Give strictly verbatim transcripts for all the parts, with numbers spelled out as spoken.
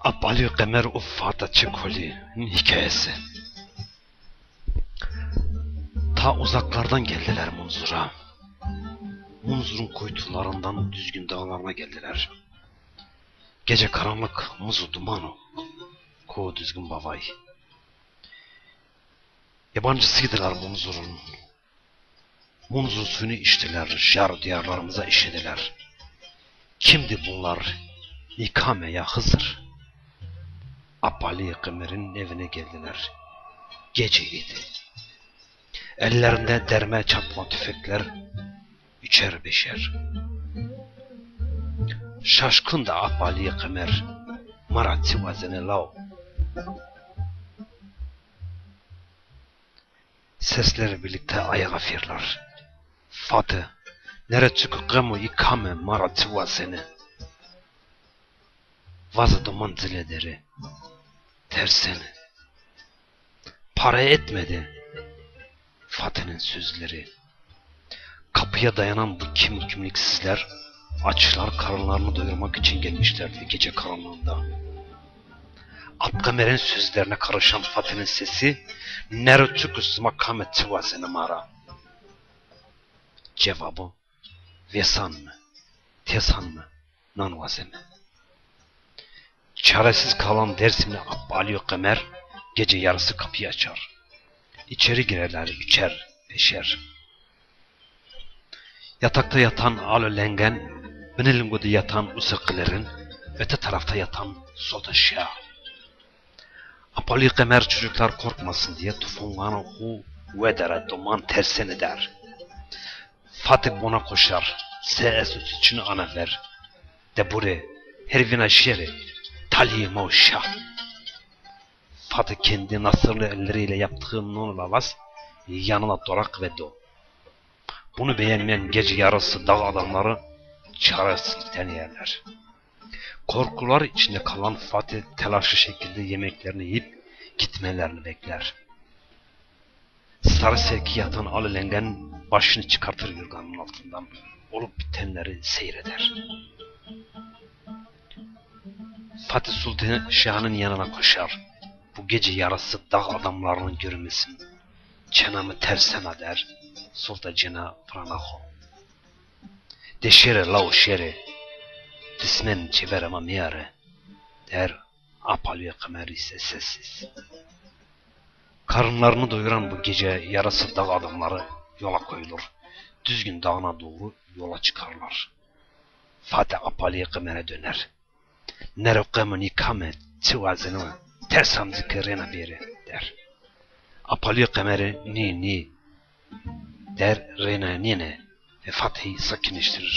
Ap Alî Qemer û Fate Çekolî hikayesi. Ta uzaklardan geldiler Munzur'a. Munzur'un kuytularından Düzgün dağlarına geldiler. Gece karanlık, muz û duman o. Ko Düzgün Bavay. Yabancısıydılar Munzur'un. Munzur suyunu içtiler, jar diyarlarımıza işediler. Kimdi bunlar? Nikame ya Hızır? Ap Alî Qemer'in evine geldiler. Gece idi. Ellerinde derme çatma tüfekler, üçer beşer. Şaşkın da Ap Alî Qemer, mara çi wazene law. Sesleri birlikte ayağa fırlar. Fate, nere çik û qem û î kame mara çi wazene? Vaze doman zile deri. Tersene. Para etmedi Fate'nin sözleri. Kapıya dayanan bu kim kimliksizler, açlar karınlarını doyurmak için gelmişlerdi gece karanlığında. Ap Qemer'in sözlerine karışan Fate'nin sesi, "Nero çik û sima kame çi wazene mara?" Cevabı, "Vêsan mi, têsan mi, nan wazeme." Çaresiz kalan Dersimli Ap Alî Qemer gece yarısı kapıyı açar. İçeri girerler üçer, beşer. Yatakta yatan Alo Lengen, bini lingo de yatan Useqilerin, öte tarafta yatan Sultan Şah. Ap Alî Qemer çocuklar korkmasın diye tufonganı hu wedere doman tersene der. Fate bona koşar, se esto çiçini ana ver. De bure, hervina şere, talîyê ma o şah. Fate kendi nasırlı elleriyle yaptığı non lavas yanına dorak ve do. Bunu beğenmeyen gece yarısı dağ adamları çaresizlikten yerler. Korkular içinde kalan Fate telaşlı şekilde yemeklerini yiyip gitmelerini bekler. Sarı serki yatan Alo Lengen başını çıkartır yorganın altından. Olup bitenleri seyreder. Fate Sultan Şah'ın yanına koşar. "Bu gece yarısı dağ adamlarının görmesin. Çenamı tersena" der. Sultan Cena Pranaho. "De şere, lao şere. Dismen çevere ma miyare" der. Ap Alî Qemer ise sessiz. Karınlarını doyuran bu gece yarısı dağ adamları yola koyulur. Düzgün dağına doğru yola çıkarlar. Fate Ap Alî Qemer'e döner. "Nero qemin î kame, çi wazeno, tersam zî ke rêna bêre" der. Ap Alî Qemer'e "Nî, nî" der, rêna nêne ve Fate'yi sakinleştirir.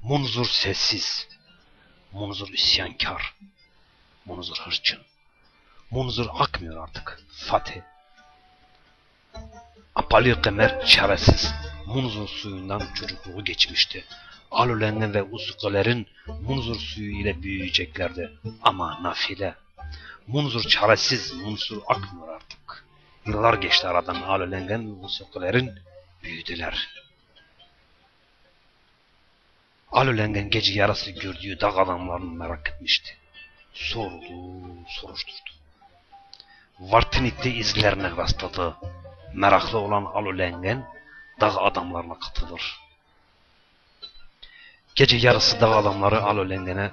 Munzur sessiz, Munzur isyankar, Munzur hırçın. Munzur akmıyor artık. Fate. Ap Alî Qemer çaresiz Munzur suyundan çocukluğu geçmişti. Alo Lengen ve Usukilerin Munzur suyu ile büyüyeceklerdi. Ama nafile. Munzur çaresiz, Munzur akmıyor artık. Yıllar geçti aradan, Alo Lengen ve Usukilerin büyüdüler. Alo Lengen gece yarısı gördüğü dağ adamlarını merak etmişti. Sordu, soruşturdu. Vartinik'te izlerine rastladı. Meraklı olan Alo Lengen dağ adamlarına katılır. Gece yarısı dağ adamları Alo Lengen'e,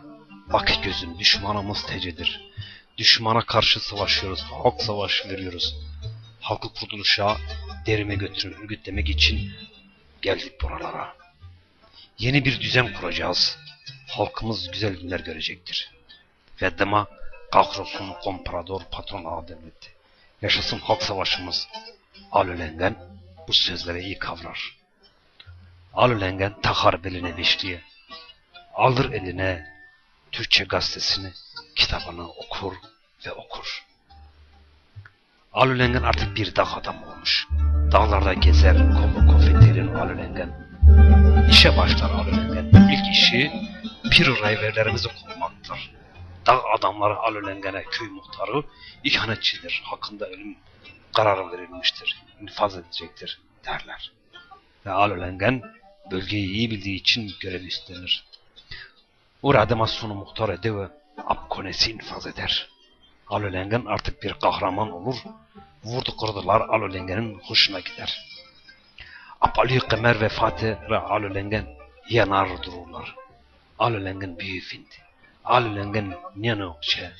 "Bak gözüm, düşmanımız T C'dir. Düşmana karşı savaşıyoruz, halk savaşı veriyoruz. Halkı kurtuluşa derime götürüp örgütlemek için geldik buralara. Yeni bir düzen kuracağız. Halkımız güzel günler görecektir. Ve dima kahrolsun komprador patron ağa devleti. Yaşasın halk savaşımız." Alo Lengen bu sözleri iyi kavrar. Alo Lengen takar beline beşliği. Alır eline Türkçe gazetesini, kitabını okur ve okur. Alo Lengen artık bir dağ adamı olmuş. Dağlarda gezer, kollu kofeterin Alo Lengen. İşe başlar Alo Lengen. İlk işi Piro rayverlerimizi kovmaktır. Dağ adamları Alo Lengen'e köy muhtarı ihanetçidir, hakkında ölüm kararı verilmiştir, infaz edecektir derler. Ve Alo Lengen bölgeyi iyi bildiği için görevi üstlenir. Ora dima sono muxtarê dewe Ap Konesi infaz eder. Alo Lengen artık bir kahraman olur. Vurdu kırdılar Alo Lengen'in hoşuna gider. Ap Ali Kamer ve Fatih ra Alo Lengen yanar dururlar. Alo Lengen büyü vindi. Alo Lengen niyeno çe.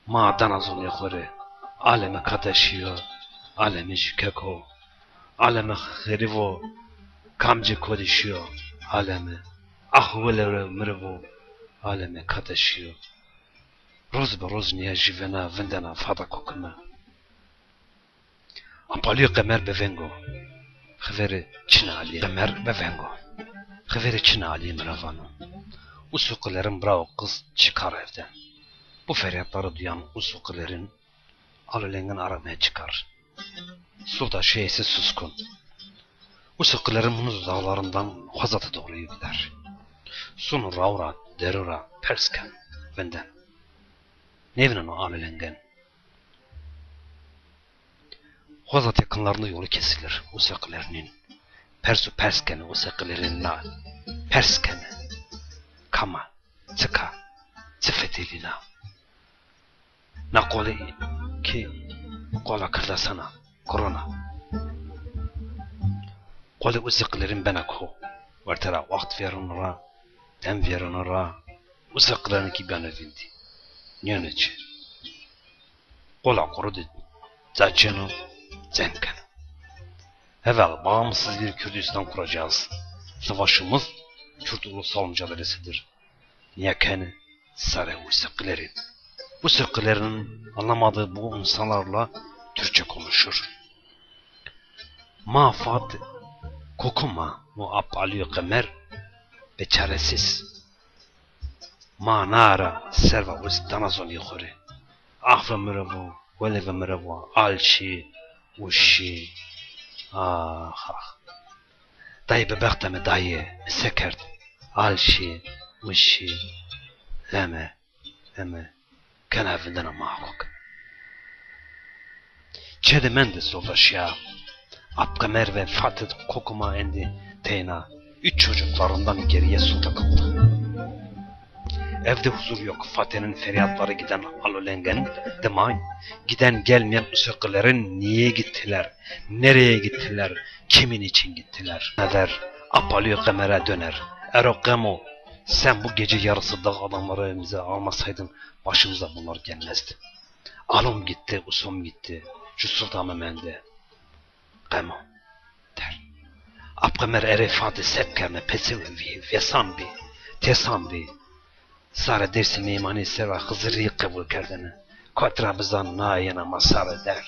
Ma dana zonê xo rê, aleme kate şîyo, aleme jûkek o, aleme xerîv o, kamcê kodî şîyo, aleme. Ax wele re miriv o, aleme kate şîyo. Roz bi roz nîya jûvena vindena fada kokime. Ap Alî Qemer bi veng o. Xiverê çinê Alî Qemer bi veng o. Xiverê çinê Alî mi ra vano. Uso Qilerin bira û qiz çikar evde. Bu feryatları duyan Uso Qilerin Alo Lengen aramaya çıkar. Sulta şey ise suskun. Uso Qilerin Munuz dağlarından Xozat'e doğru gider. Sunu raura, derura, pers ken, venden. Nêvîneno Alo Lengen. Xozat yakınlarında yolu kesilir. Uso Qilerinin. Persu pers keni Uso Qilerin na. Pers keni. Kama, çika, çi fetelîna. Na qolê ki qola kirdasana, korona. Qolê Uso Qilerin bena ko. Werte ra waxt vêreno ra, dem vêreno ra, Uso Qilerin ki beno vindî. Niyeno çi. Qola quru de ca ceno, cem keno. Evvel bağımsız bir Kürdistan kuracağız. Savaşımız Kürt ulusal mücadelesidir. Nîya kenê sarê Uso Qilerin. Uso Qilerin anlamadığı bu insanlarla Türkçe konuşur. Ma Fat kokuma û Ap Alî Qemer be çaresiz. Ma na ra serva Uso dana zonî xo rê. Ax ve mi revo, wele ve mi revo, al şî, û şî. Ax, ax. Dayê bebexta mi dayê, mi se kerd? Al şî, û şî. Leme, leme. Kena vindena ma kok. Çê de mende solda şîya. Ap Qemer ve Fatih kokuma endi teyna. Üç çocuklarından geriye sulta kaldı. Evde huzur yok. Fatih'in feryatları giden Alo Lengen, dimay, giden gelmeyen Uso Qilerin niye gittiler, nereye gittiler, kimin için gittiler? Never, Ap Alî Qemer'e döner. Ero Qemo, sen bu gece yarısı dağ adamları bize almasaydın başımıza bunlar gelmezdi. Alom gitti, Usom gitti, şu sultan mi mende. Qemo, der. Ap Qemer erê Fatih sep kerne, pese vî, vêsan bî, têsan bî. Sare Dêrsim meymanî serva Xizirî qebul kerdene. Kot ra bizan na yena ma sare der.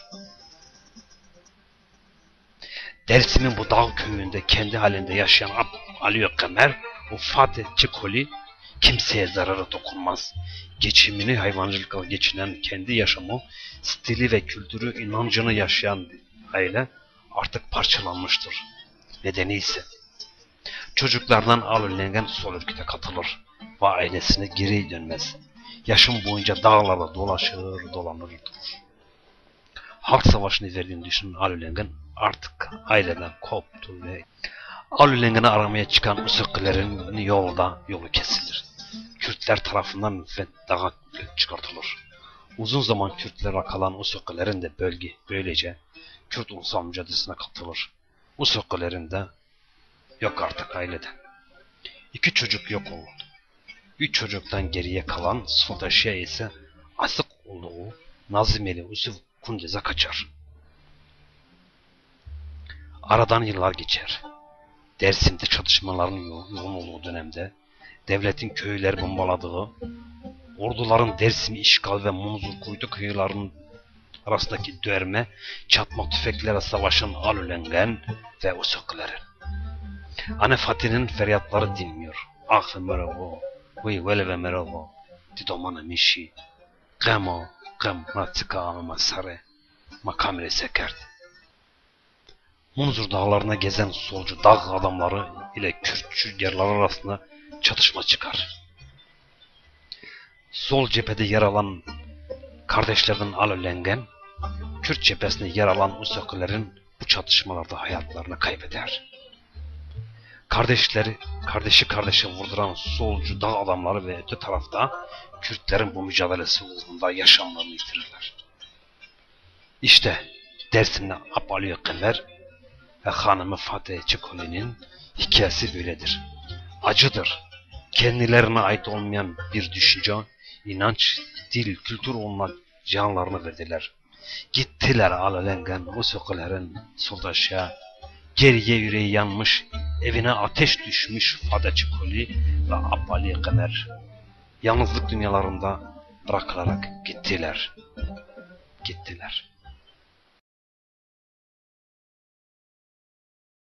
Dersim'in bu dağ köyünde kendi halinde yaşayan Ab-, Alî Qemer û Fatih Çikolî kimseye zararı dokunmaz. Geçimini hayvancılıkla geçinen, kendi yaşamı, stili ve kültürü, inancını yaşayan bir aile artık parçalanmıştır. Nedeni ise çocuklardan Alo Lengen sol örgüte katılır ve ailesine geri dönmez. Yaşam boyunca dağlarda dolaşır, dolanır durur. Halk Savaşı'nı verdiğini düşünen Alo Lengen artık aileden koptu ve Alo Lengen'i aramaya çıkan Uso Qilerin yolda yolu kesilir. Kürtler tarafından ve dağa çıkartılır. Uzun zaman Kürtlere kalan Uso Qilerin de bölge böylece Kürt ulusal mücadelesine katılır. Uso Qilerin de yok artık aileden. İki çocuk yok oldu. Üç çocuktan geriye kalan Sultan Şia ise asık olduğu Nazimeli Uso Kundez'e kaçar. Aradan yıllar geçer. Dersim'de çatışmaların yo-, yoğun olduğu dönemde devletin köyleri bombaladığı, orduların Dersim'i işgal ve Munzur Kuytu köylerinin arasındaki dörme çatma tüfeklerle savaşan Alo Lengen ve Uso Qilerin. Anne Fatih'in feryatları dinmiyor. Ah ve merevo, vıy vele ve merevo, didomana mişi, qemo, qem, ma çika ame ma sare, ma kamire se kerd. Munzur dağlarına gezen solcu dağ adamları ile Kürtçü gerilla arasında çatışma çıkar. Sol cephede yer alan kardeşlerden Alo Lengen, Kürt cephesinde yer alan Uso Qilerin bu çatışmalarda hayatlarını kaybeder. Kardeşleri, kardeşi kardeşe vurduran solcu dağ adamları ve öte tarafta Kürtlerin bu mücadelesi uğrunda yaşamlarını yitirirler. İşte Dersimli Ap Ali Kamer ve hanımı Fate Çikoli'nin hikayesi böyledir. Acıdır. Kendilerine ait olmayan bir düşünce, inanç, dil, kültür uğruna canlarını verdiler. Gittiler alelengin o sokaların soldaşa, geriye yüreği yanmış, evine ateş düşmüş Fate Çikoli ve Ap Ali Kamer. Yalnızlık dünyalarında bırakılarak gittiler. Gittiler.